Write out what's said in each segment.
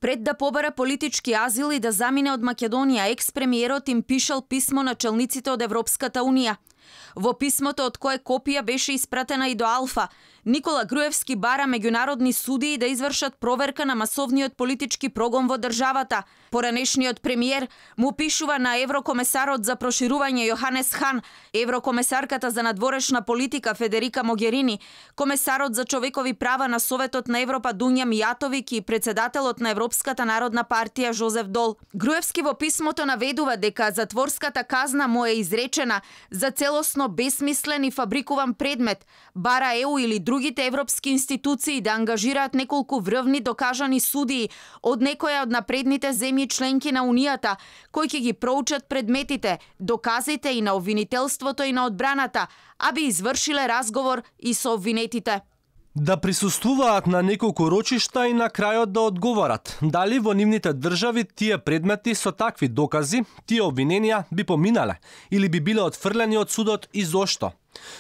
Пред да побара политички азил и да замине од Македонија, екс-премиерот им пишал писмо на челниците од Европската Унија. Во писмото, од кое копија беше испратена и до Алфа, Никола Груевски бара меѓународни судии да извршат проверка на масовниот политички прогон во државата. Поранешниот премиер му пишува на еврокомесарот за проширување Јоханес Хан, еврокомесарката за надворешна политика Федерика Могерини, комесарот за човекови права на Советот на Европа Дуња Мијатовик и председателот на Европската народна партија Жозеф Дол. Груевски во писмото наведува дека затворската казна му е изречена за целосно бесмислен и фабрикуван предмет, бара ЕУ или другите европски институции да ангажираат неколку врвни докажани судии од некоја од напредните земји членки на Унијата, кои ќе ги проучат предметите, доказите и на обвинителството и на одбраната, а би извршиле разговор и со обвинетите. Да присуствуваат на неколку рочишта и на крајот да одговорат дали во нивните држави тие предмети со такви докази, тие обвиненија би поминале или би биле отфрлени од судот и зошто.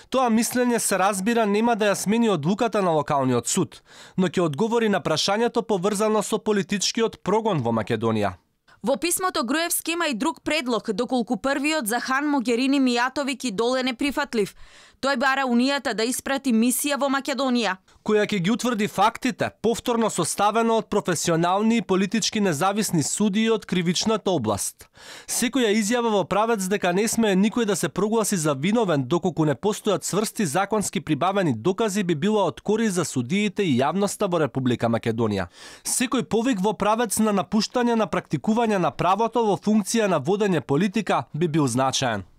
Тоа мислење се разбира нема да ја смени одлуката на локалниот суд, но ќе одговори на прашањето поврзано со политичкиот прогон во Македонија. Во писмото Груевски има и друг предлог, доколку првиот за Хан, Могерини, Мијатовик и Дол е неприфатлив. Тој бара Унијата да испрати мисија во Македонија, која ќе ги утврди фактите, повторно составено од професионални и политички независни судии од кривичната област. Секоја изјава во правец дека не смее никој да се прогласи за виновен доколку не постојат цврсти законски прибавени докази би била од корист за судиите и јавноста во Република Македонија. Секој повик во правец на напуштање на практикување на правото во функција на водење политика би бил значаен.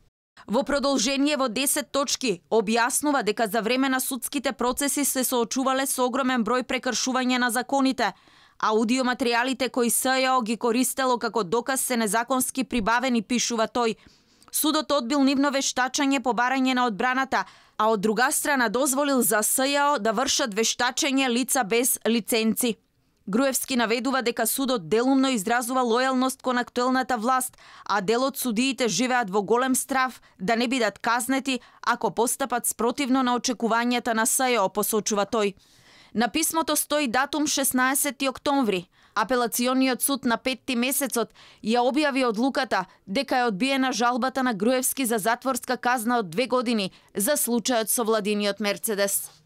Во продолжение во 10 точки објаснува дека за време на судските процеси се соочувале со огромен број прекршување на законите. Аудиоматеријалите кои СЈО ги користело како доказ се незаконски прибавени, пишува тој. Судот одбил нивно вештачање по барање на одбраната, а од друга страна дозволил за СЈО да вршат вештачење лица без лиценци. Груевски наведува дека судот делумно изразува лојалност кон актуелната власт, а дел од судиите живеат во голем страв да не бидат казнети ако постапат спротивно на очекувањата на СЈО, посочува тој. На писмото стои датум 16 октомври. Апелациониот суд на 5 месецот ја објави одлуката дека е одбиена жалбата на Груевски за затворска казна од 2 години за случајот со владиниот Мерцедес.